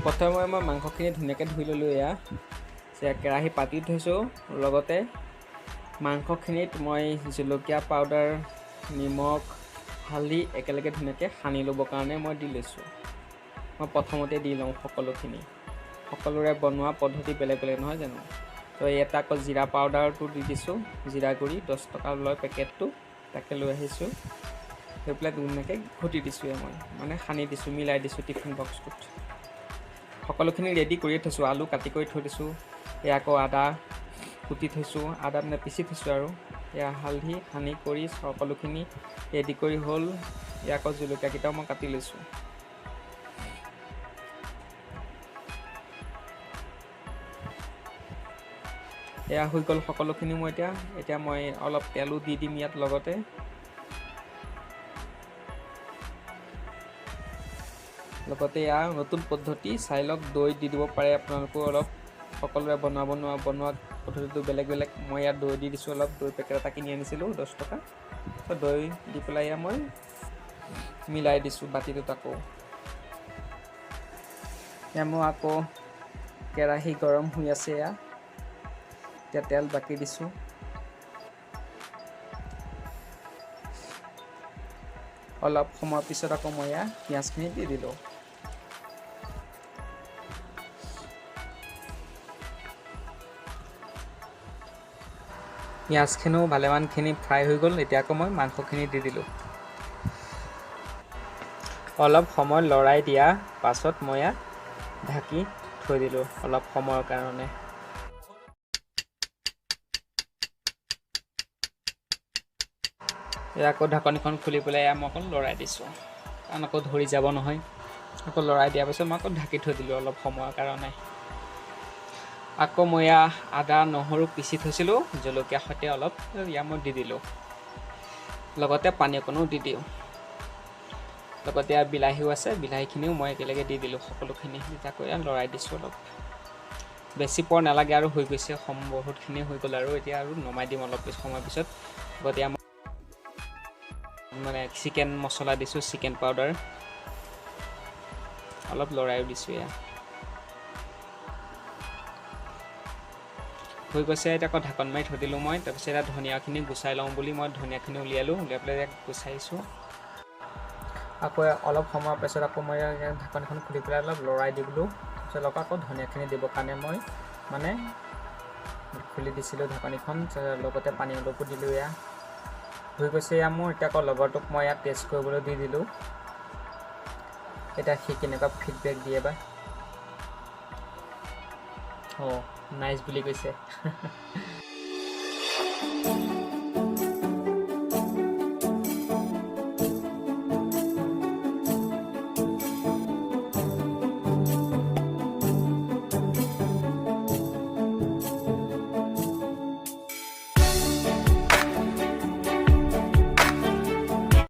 প্ৰথমে মই মাংসখিনি ধুনীয়াকৈ ধুই ল'লোঁ। এয়া কেৰাহী পাতি থৈছোঁ, লগতে মাংসখিনিত মই জলকীয়া পাউডাৰ, নিমখ, হালধি একেলগে ধুনীয়াকৈ সানি ল'বৰ কাৰণে মই দি লৈছোঁ। মই প্ৰথমতে দি লওঁ সকলোখিনি। সকলোৰে বনোৱা পদ্ধতি বেলেগ বেলেগ নহয় জানো? তো ইয়াতে আকৌ জিৰা পাউডাৰটো দি দিছোঁ, জিৰা গুড়ি 10 টকা লয় পেকেটটো, তাকে লৈ আহিছোঁ। লৈ পেলাই ধুনীয়াকৈ ঘুটি দিছোঁ মই, মানে সানি দিছোঁ, মিলাই দিছোঁ টিফিন বক্সটোত। সকলোখিনি ৰেডি কৰিয়ে থৈছোঁ, আলু কাটি কৰি থৈ দিছোঁ, এয়া আকৌ আদা কুটি থৈছোঁ, আদা মানে পিচি থৈছোঁ আৰু এয়া হালধি সানি কৰি সকলোখিনি ৰেডি কৰি হ'ল। এয়া আকৌ জলকীয়াকেইটাও মই কাটি লৈছোঁ। এয়া হৈ গ'ল সকলোখিনি। মই এতিয়া এতিয়া মই অলপ তেলো দি দিম ইয়াত লগতে। লগতে এয়া নতুন পদ্ধতি চাই লওক, দৈ দি দিব পাৰে আপোনালোকেও অলপ। সকলোৰে বনোৱা পদ্ধতিটো বেলেগ বেলেগ। মই ইয়াত দৈ দি দিছোঁ অলপ, দৈ পেকেট এটা কিনি আনিছিলোঁ 10 টকা। ত' দৈ দি পেলাই ইয়াত মই মিলাই দিছোঁ বাতিটোত। আকৌ এয়া মোৰ আকৌ কেৰাহী গৰম হৈ আছে, এয়া এতিয়া তেল বাকি দিছোঁ। অলপ সময়ৰ পিছত আকৌ মই ইয়াত পিঁয়াজখিনি দি দিলোঁ। পিঁয়াজখিনিও ভালেমানখিনি ফ্ৰাই হৈ গ'ল। এতিয়া আকৌ মই মাংসখিনি দি দিলোঁ। অলপ সময় লৰাই দিয়া পাছত মই ইয়াত ঢাকি থৈ দিলোঁ অলপ সময়ৰ কাৰণে। এয়া আকৌ ঢাকনিখন খুলি পেলাই এয়া মই অকণ লৰাই দিছোঁ, কাৰণ আকৌ ধৰি যাব নহয়। আকৌ লৰাই দিয়াৰ পিছত মই আকৌ ঢাকি থৈ দিলোঁ অলপ সময়ৰ কাৰণে। আকৌ মই এয়া আদা নহৰু পিচি থৈছিলোঁ জলকীয়াৰ সৈতে অলপ, এয়া মই দি দিলোঁ। লগতে পানী অকণো দি দিওঁ। লগতে ইয়াত বিলাহীও আছে, বিলাহীখিনিও মই একেলগে দি দিলোঁ সকলোখিনি। আকৌ ইয়াত লৰাই দিছোঁ অলপ, বেছি পৰ নালাগে আৰু, হৈ গৈছে বহুতখিনি হৈ গ'ল আৰু। এতিয়া আৰু নমাই দিম অলপ সময়ৰ পিছত। লগতে মই মানে চিকেন মছলা দিছোঁ, চিকেন পাউডাৰ অলপ লৰাইও দিছোঁ। এয়া হৈ গৈছে। এতিয়া আকৌ ঢাকন মাৰি থৈ দিলোঁ মই। তাৰপিছত এতিয়া ধনিয়াখিনি গুচাই লওঁ বুলি মই ধনিয়াখিনি উলিয়ালোঁ, উলিয়াই পেলাই ইয়াক গুচাইছোঁ। আকৌ অলপ সময়ৰ পিছত আকৌ মই ঢাকনিখন খুলি পেলাই অলপ লৰাই দিলোঁ। তাৰপিছত অলপ আকৌ ধনিয়াখিনি দিবৰ কাৰণে মই মানে খুলি দিছিলোঁ ঢাকনিখন, লগতে পানী অলপো দিলোঁ। এয়া হৈ গৈছে এয়া মোৰ। এতিয়া আকৌ লগৰটোক মই ইয়াত টেষ্ট কৰিবলৈ দি দিলোঁ, এতিয়া সি কেনেকুৱা ফিডবেক দিয়ে বা। অঁ, নাইচ বুলি কৈছে।